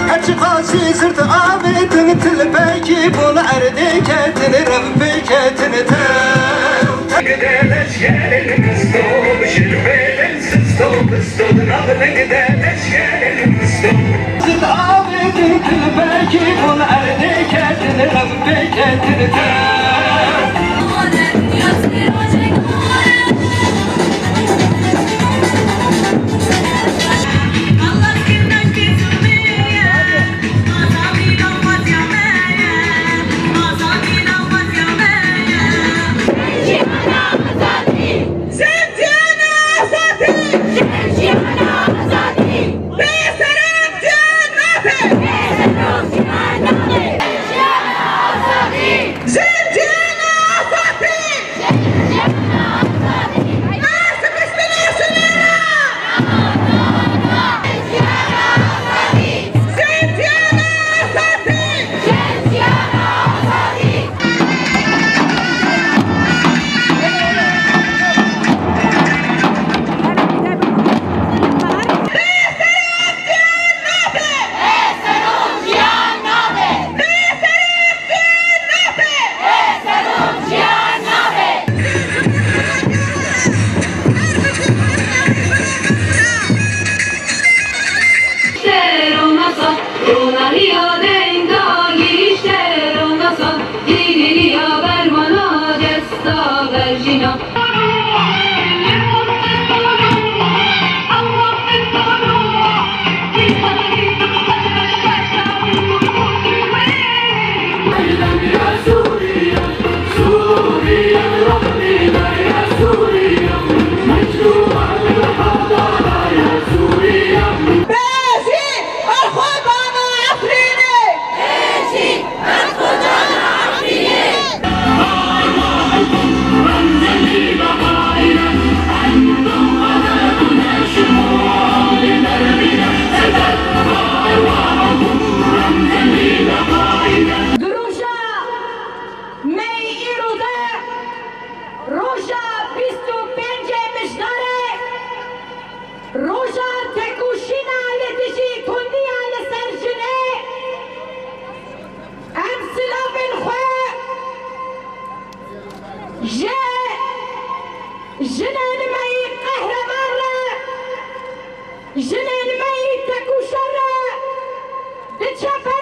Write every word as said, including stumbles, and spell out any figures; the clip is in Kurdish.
Her çiqasî zirt avêtin, til pekî bûn erdê ketin, rev pê ketin te. Zirt avêtin, til pekî bûn erdê ketin, rev pê ketin te. Ronahiya dengda girişte ronasa, dîlî ya bermana desta berjîna. Di roja me yê îro de, roja bîst û pêncê Mijdarê, roja têkoşîna li dijî tundiya li ser jinê, em silavên xwe ji jinên me yî qehreman re, jinên me yî têkoşer re diçe ber